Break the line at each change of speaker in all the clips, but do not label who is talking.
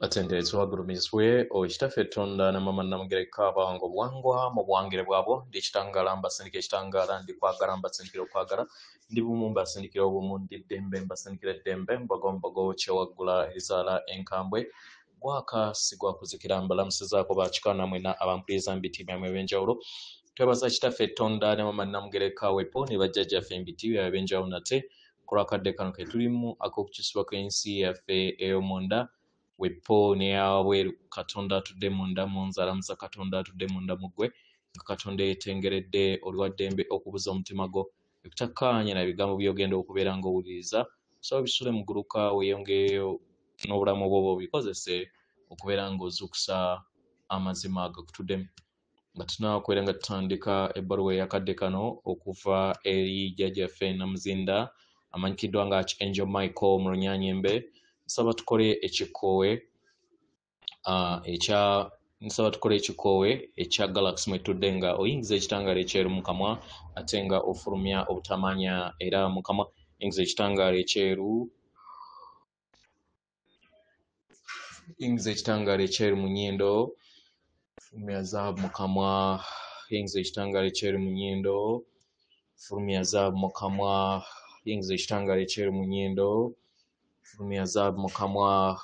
Atenderezebwa agulumizibwe oyo Kitaffe Tonda ne Maama Namugereka abawanga obuwangwa mu buwangire bwabwo. Ndi ekitangaala mbasindikira ekitangaala, ndi kwagala mbasindikira okwagala, ndi bumu mbasindikira obumu, ndi ddembe mbasindikira eddembe, mbogo mbogo kyewaggula erizaala enkambwe, gwaka si gwa kuzikira. Mbalamusizaako bakika namwena abampuliriza mu biti byammwe eby'enjawulo. Twebaza Kitaffe Tonda ne Maama Namugereka wepo ne bajjajjaffe mu biti byabwe eby'enjawulo nate ku lw'akadde kano ke tulimu ak'okukyusibwa kw'ensi yaffe ey'omunda wepo n'eyawabweru. Katonda atudde munda mu nze alamusa Katonda atudde munda mu ggwe, nga Katonda yeetengeredde oli wa ddembe okubuza omutima gwo ekutakkaanya na bigambo by'ogenda okubeera ng'owuliriza. Nsaba bisule mu guluka weeyongereyo n'obulamu bwo obikozese okubeera ng'ozuukusa amazima agakutuddemu. Nga tunaakwera nga tutandika ebbaluwa ey'akadde kano okuva eri jjajjaffe Namuzinda amanyikiddwa nga Archangel Michael mu Lunyanyembe, nsaba tukole ekikoowe ekya nsaba tukole ekikoowe ekya Galaxy mwetudde nga oyingiza ekitangaala ekyeru mu kamwa ate nga ofulumya obutamanya era mu kamwa. Yingiza ekitangaala ekyeru, yingiza ekitangaala ekyeru mu nnyindo, fulumya zaabu mu kamwa. Yingiza ekitangaala ekyeru mu nnyindo, fulumya zaabu mu kamwa. Yingiza ekitangaala ekyeru mu nnyindo, fulumya zaabu mu kamwa.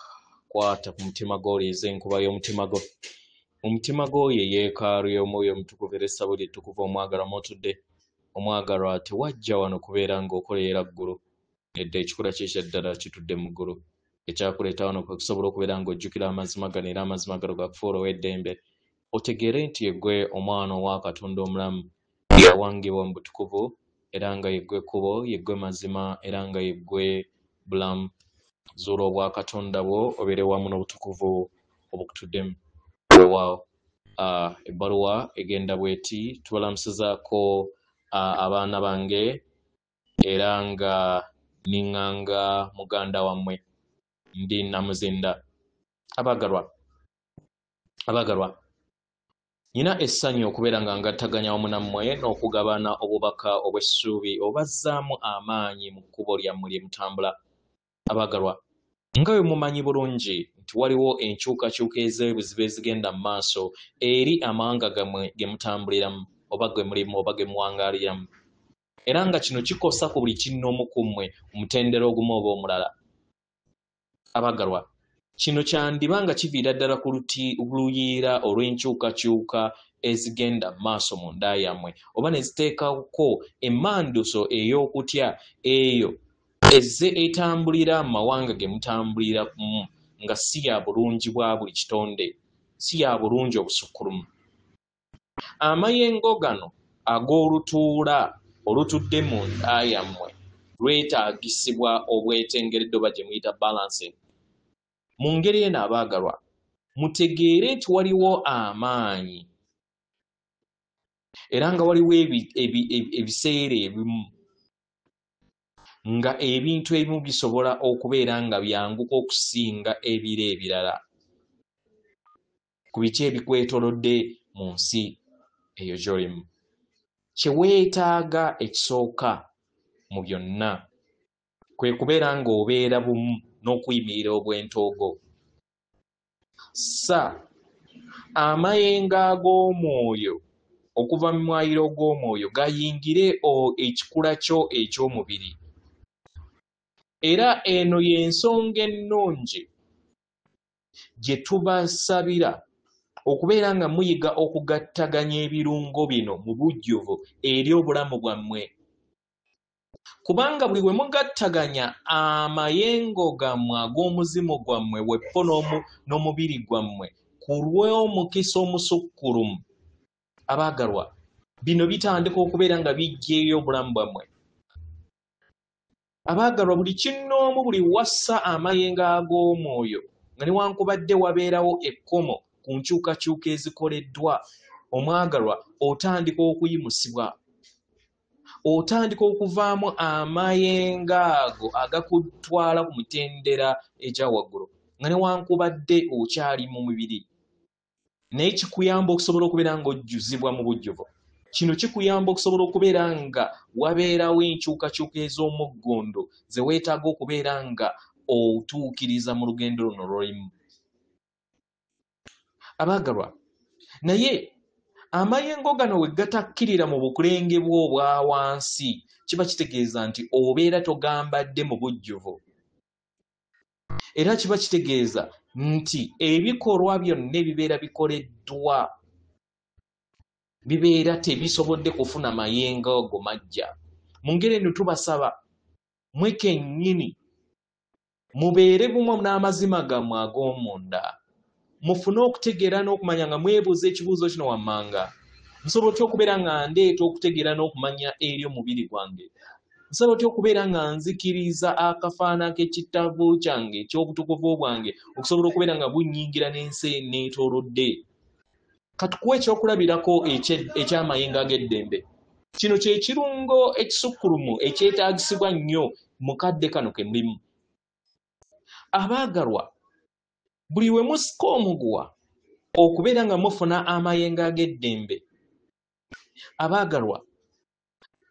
Kwata ku mutima gwo oleeze enkuba y'omutima gwo. Omutima gwo ye yeekaalu y'Omwoyo Omutukuvu era essabo lye ettukuvu omwagalwa mw'otudde. Omwagalwa tewajja wano kubeera ng'okolerera ggulu. Nedda, ekikula kye ekya ddala kitudde mu ggulu. Ekyakuleeta wano kwe kusobola okubeera ng'ojjukira amazima gano era amazima gano gakufuula ow'eddembe. Otegeere nti yeggwe omwana owa Katonda omulamu eyawangibwa mu butukuvu era nga yeggwe kkubo, yeggwe mazima era nga yeggwe bulamu. Zuula obwakatonda bwo obeere wamu n'obutukuvu obukutuddemu. Weewaawo. Ebbaluwa egenda bw'eti: tubalamusizaako abaana bange era nga niŋŋanga muganda wammwe, ndi Namuzinda. Abaagalwa, abaagalwa, nnina essanyu okubeera nga ngattaganya wamu nammwe n'okugabana obubaka obw'essuubi obubazzaamu amaanyi mu kkubo lyammwe lye mutambula. Abaagalwa, nga bwe mumanyi bulungi nti waliwo enkyukakyuka ez'ebuzibu ezigenda mu maaso eri amawanga gammwe ge mutambuliramu oba ge mulimu oba ge muwangaaliramu, era nga kino kikosa ku buli kinnoomu ku mmwe omutendera ogumu oba omulala. Abaagalwa, kino kyandiba nga kiviira ddala ku luyiira olw'enkyukakyuka ezigenda mu maaso mu nda yammwe oba ne ziteekako emmanduso ey'okutya eyo ezze etambulira mu mawanga ge mutambuliramu nga si ya bulungi bwa buli kitonde, si ya bulungi obusukkulumu. Amayengo gano ag'olutuula olutudde mu nda yammwe lwetaagisibwa obwetengeredde oba gye muyita balancing. Mu ngeri eno abaagalwa, mutegeere nti waliwo amaanyi era nga waliwo ebiseera ebimu nga ebintu ebimu bisobola okubeera nga byanguka okusinga ebiro ebirala ku biki ebikwetoolodde mu nsi eyo gy'olimu. Kye weetaaga ekisooka mu byonna kwe kubeera ng'obeera bumu n'okuyimirira obwentoogo. Ssa amayengo ag'omwoyo okuva mu mwayiro gw'omwoyo gayingire ekikula kyo eky'omubiri. Era eno y'ensonga ennungi gye tubasabira okubeera nga muyiga okugattaganya ebirungo bino mu bujjuvu eri obulamu bwammwe. Kubanga buli we mugattaganya amayengo gammwe ag'omuzimu gwammwe weppo n'omubiri gwammwe ku lw'omukisa omusukkulumu, abaagalwa, bino bitandika okubeera nga biggyeeyo obulamu bwammwe. Abaagalwa, buli kinnoomu buli wassa amayengo ag'omwoyo nga newankubadde wabeerawo ekkomo ku nkyukakyuka ezikoleddwa, omwagalwa otandika okuyimusibwa, otandika okuvaamu amayengo ago agakutwala ku mitendera egya waggulu nga newankubadde okyali mu mubiri, naye kikuyamba okusobola okubeera ng'ojjuzibwa mu bujjuvu. Kino kikuyamba okusobola okubeera nga wabeerawo enkyukakyuka ez'omuggondo ze weetaaga okubeera nga otuukiriza mu lugendo luno lw'olimu. Abaagalwa, naye amayengo gano we gatakkirira mu bukulenge bwo obwa wansi, kiba kitegeeza nti obeera togambadde mu bujjuvu. Era kiba kitegeeza nti ebikolwa byonna ebibeera bikoleddwa bibeera tebisobodde kufuna mayengo ago majja. Mu ngeri eno tubasaba mwe kennyini mubeere bumu n'amazima gammwe ag'omunda, mufune okutegeera n'okumanya nga mwebuuza ekibuuzo kino wammanga: nsobola otya okubeera nga ndeeta okutegeera n'okumanya eri omubiri gwange? Nsobola otya okubeera nga nzikiriza akafaana k'ekitavu kyange eky'obutukuvu bwange okusobola okubeera nga bunnyingira n'ensi neetoolodde? Katukuwe ekyokulabirako eky'amayengo ag'eddembe. Kino kye kirungo ekisukkulumu ekyetaagisibwa nnyo mu kadde kano ke mulimu. Abaagalwa, buli we musika omuguwa okubeera nga mufuna amayengo ag'eddembe, abaagalwa,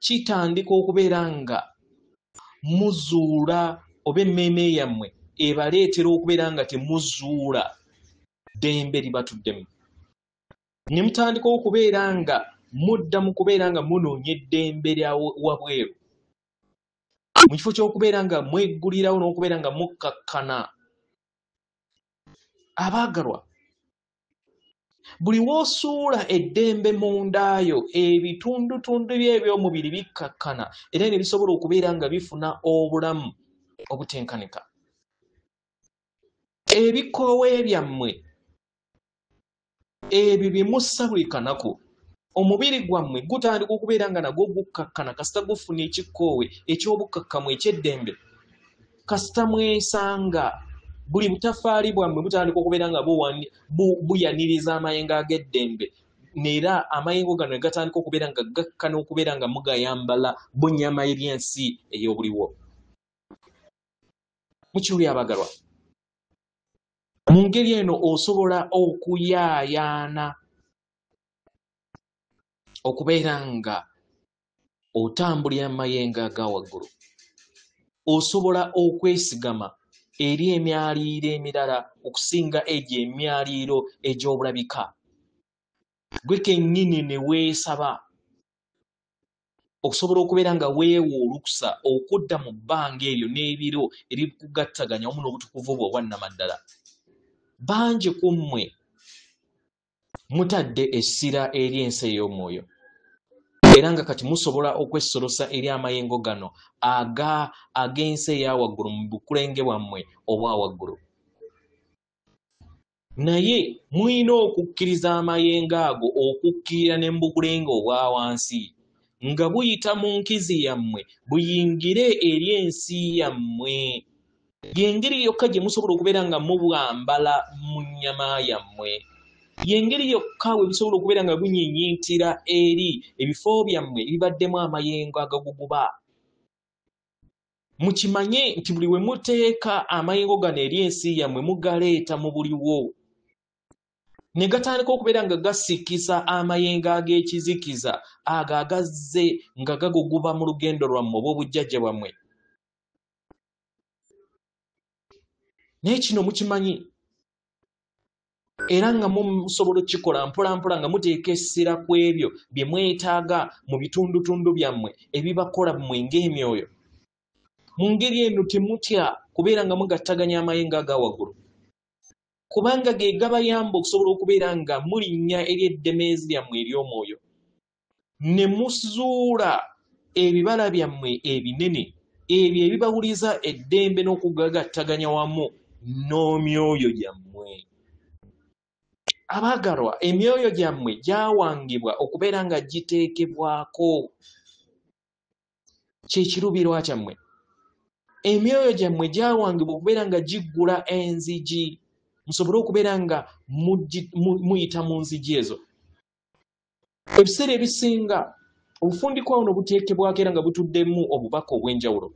kitandika okubeera nga muzuula oba emmeeme yammwe ebaleetera okubeera nga temuzuula ddembe libatuddemu. Ne mutandika okubeera nga mudda mu kubeera nga munoonya eddembe lya wabweru, mu kifo ky'okubeera nga mweggulirawo n'okubeera nga mukkakkana. Abaagalwa, buli w'osuula eddembe mundaayo, ebitundutundu bye eby'omubiri bikkakkana era ne bisobola okubeera nga bifuna obulamu obutenkanika. Ebikoowe byammwe ebyo bye mussa buli kanaku, omubiri gwammwe gutandika okubeera nga nagwo gukkakkana kasita gufuna ekikoowe eky'obukkakkamu eky'eddembe. Kasita mwesanga buli butafaali bwammwe butandika okubeera nga buyaniriza amayengo ag'eddembe, era amayengo gano ne gatandika okubeera nga gakkana okubeera nga mugayambala bunnyama eby'ensi ey'obuliwo. Mukiwulira abaagalwa? Mu ngeri eno osobola okuyaayaana okubeera nga otambulira mu mayengo aga waggulu. Osobola okwesigama eri emyaliiro emirala okusinga egyo emyaliiro egy'obulabika. Gwe kennyini ne weesaba okusobola okubeera nga weewa olukusa okudda mu bbanga eryo n'ebiro erikugattaganya wamu n'obutukuvu bwo obwa nnamaddala. Bangi ku mmwe mutadde essira eri ensi ey'omwoyo, era nga kati musobola okwesolosa eri amayengo gano ag'ensi eya waggulu mu bukulenge bwammwe obwa waggulu. Naye mulina okukkiriza amayengo ago okukkirira ne mu bukulenge obwa wansi, nga buyita mu nkizi yammwe buyingire eri ensi yammwe. Y'engeri yokka gye musobola okubeera nga mubwambala mu nnyama yammwe. Y'engeri yokka we busobola okubeera nga bunyinyintira eri ebifo byammwe ebibaddemu amayengo agaguguba. Mukimanye nti buli we muteeka amayengo gano eri ensi yammwe mugaleeta mu buliwo, ne gatandika okubeera nga gasikiza amayengo ag'ekizikiza ago agazze nga gaguguba mu lugendo lwammwe oba obujjajja bwammwe. Naye kino mukimanyi, era nga musobola okukikola mpola mpola nga muteeka essira ku ebyo bye mwetaaga mu bitundutundu byammwe ebibakola mmwe ng'emyoyo. Mu ngeri eno temutya kubeera nga mugattaganya amayengo aga waggulu, kubanga ge gabayamba okusobola okubeera nga mulinnya eri eddemeezi lyammwe ery'omwoyo, ne muzuula ebibala byammwe ebinene ebyo ebibawuliza eddembe n'okugagattaganya wamu n'emyoyo gyammwe. Abaagalwa, emyoyo gyammwe gyawangibwa okubeera nga giteekebwako. Kye kiruubirirwa kyammwe. Emyoyo gyammwe gyawangibwa okubeera nga giggula enzigi, musobole okubeera nga muyita mu nzigi ezo. Ebiseera ebisinga obufundikwa buno buteekebwako era nga butuddemu obubaka obw'enjawulo.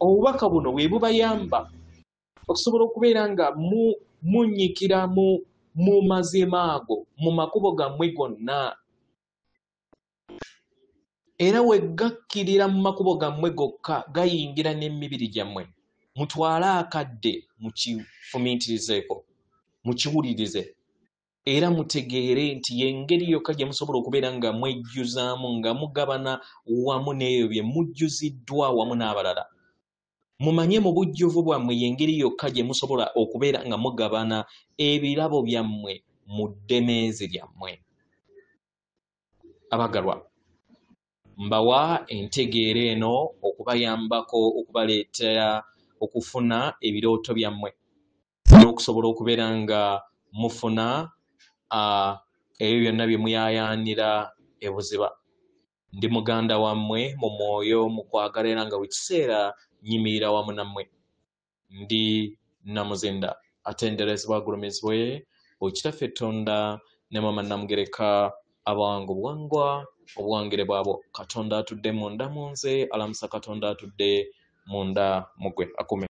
Obubaka buno bwe bubayamba okusobola okubeera nga munnyikira mu mazima ago mu makubo gammwe gonna. Era we gakkirira mu makubo gammwe gokka gayingira n'emibiri gyammwe. Mutwale akadde mukifumiitirizeeko, mukiwulirize. Era mutegeere nti y'engeri yokka gye musobola okubeera nga mwejjuzaamu, nga mugabana wamu n'ebyo bye mujjuziddwa wamu n'abalala. Mumanye mu bujjuvu bwammwe y'engeri yokka gye musobola okubeera nga mugabana ebirabo byammwe mu ddemeezi lyammwe. Abagalwa, mbawa entegeera eno okubayambako okubaleetera okufuna ebirooto byammwe n'okusobola okubeera nga mufuna ebyo byonna bye muyaayaanira ebuziba. Ndi muganda wammwe mu mwoyo, mu kwagala, era nga buli kiseera nnyimirira wamu nammwe. Ndi Namuzinda, atenderezebwa agulumizibwe Okitaffe Ttonda ne Maama Namugereka, abawanga obuwangwa obuwangire bwabwo. Katonda atudde munda mu nze alamusa Katonda atudde munda mu ggwe akume.